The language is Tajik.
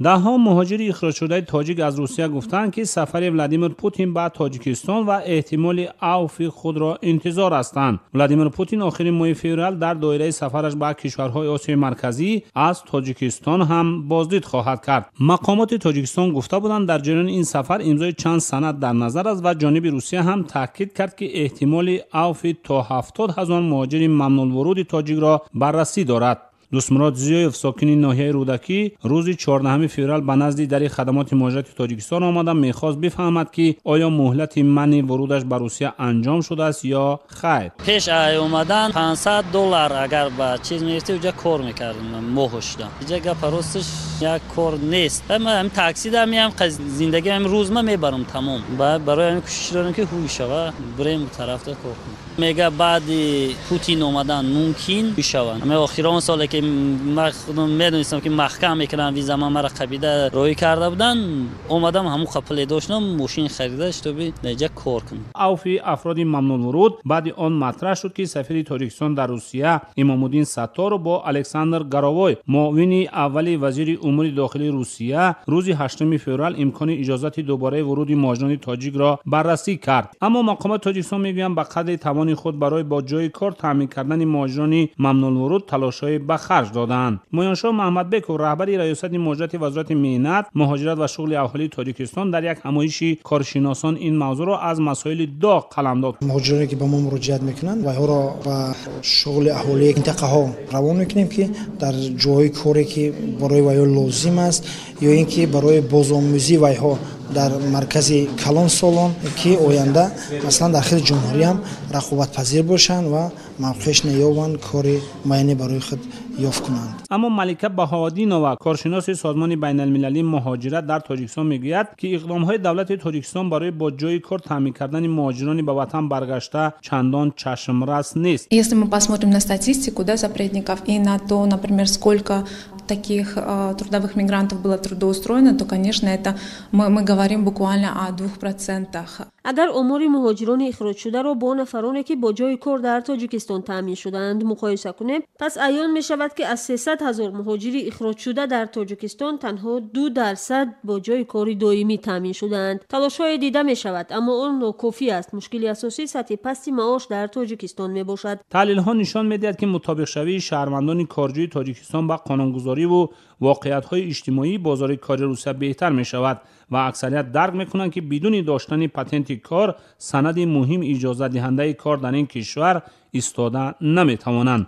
Даҳҳо муҳоҷири ихроҷшудаи тоҷик аз Русия гуфтанд, ки сафари Владимир Путин ба Тоҷикистон ва эҳтимоли авфи худро интизор ҳастанд. Владимир Путин охири моҳи феврал дар доираи сафараш ба кишварҳои Осиёи Марказӣ аз Тоҷикистон ҳам боздид хоҳад кард. Мақомоти Тоҷикистон гуфта буданд, дар ҷараёни ин сафар имзои чанд санад дар назар аст ва ҷониби Русия ҳам таъкид кард, ки эҳтимоли авфи то 70 000 муҳоҷири мамнӯъулвуруди тоҷикро баррасӣ дорад. Дӯстмурод Зиёев, сокини ноҳияи Рӯдакӣ, рӯзи 14 феврал ба назди дари хадамоти муҳоҷирати Тоҷикистон омада, мехост бифаҳмад, ки оё муҳлати манъи вурудаш ба Русия анҷом шудааст ё хайр. Пеш омадан 500 доллар агар ба чиз мегирифти, уҷа кор мекардем моҳо шуда. Иҷа гапа росташ, як кор нест. Ҳам таксида меам, зиндагӣ ҳам рӯз ма мебарам, тамом. Барои ҳамин кӯшиш дорем, ки ҳуй шава, бирем тарафта кор кунем. Мега, баъди Путин омадан мумкин бишаванд. Охирон соле ки ман худам медонистам, ки маҳкам мекунам виза, ман мара қабида роҳӣ карда буданд, омадам, ҳамун қапуле доштам, мошин харида, чтобы даиҷа кор кунам. Авфи афроди мамнӯъулвуруд баъди он матраҳ шуд, ки сафири Тоҷикистон дар Русия Имомуддин Сатторов бо Александр Горовой, муовини аввали вазири умури дохилии Русия, рӯзи 8 феврал имкони иҷозати дубораи вуруди муҳоҷирони тоҷикро баррасӣ кард. Аммо мақомоти Тоҷикистон мегӯянд, ба қадри тавони худ барои бо ҷойи кор таъмин кардани муҳоҷирони мамнӯъулвуруд талошҳои ба харҷ додаанд. Муёншоҳ Маҳмадбеков, раҳбари раёсати муҳоҷирати Вазорати меҳнат, муҳоҷират ва шуғли аҳолии Тоҷикистон, дар як ҳамоиши коршиносон ин мавзӯъро аз масоили доғ қалам дод. Муҳоҷироне, ки ба мо муроҷиат мекунанд, вайҳоро ба шуғли аҳолии минтақаҳо равон мекунем, ки дар ҷойҳои коре, ки барои вайҳо лозим аст, ё ин ки барои бозомӯзии вайҳо дар маркази калонсолон, ки оянда масалан дар хели ҷумҳуриям рақобатпазир бошанд ва мавқеаш наёбанд, кори муайяне барои худ ёфт кунанд. Аммо Малика Баҳоаддинова, коршиноси Созмони байналмилалии муҳоҷират дар Тоҷикистон, мегӯяд, ки иқдомҳои давлати Тоҷикистон барои бо ҷойи кор таъмин кардани муҳоҷирони ба ватан баргашта чандон чашмрас нест. Если мы посмотрим на статистику, да, запретников и на то, например, сколько таких трудовых мигрантов было трудоустроено, то, конечно, это мы говорим буквально о 2%. Агар омори муҳоҷирони ихроҷшударо бо нафароне, ки бо ҷойи кор дар Тоҷикистон таъмин шудаанд, муқоиса кунем, пас аён мешавад, ки аз 300 000 муҳоҷири ихроҷшуда дар Тоҷикистон танҳо 2% бо ҷойи кори доимӣ таъмин шудаанд. Талошҳое дида мешавад, аммо он нокофӣ аст. Мушкили асосӣ сатҳи пасти маош дар Тоҷикистон мебошад. Таҳлилҳо нишон медиҳад, ки мутобиқшавии шаҳрвандони корҷӯи Тоҷикистон ба қонунгузориву воқеиятҳои иҷтимоии бозори кори Русия беҳтар мешавад ва аксарият дарк мекунанд, ки бидуни доштани патенти кор, санади муҳим, иҷозатдиҳандаи кор дар ин кишвар, истода наметавонанд.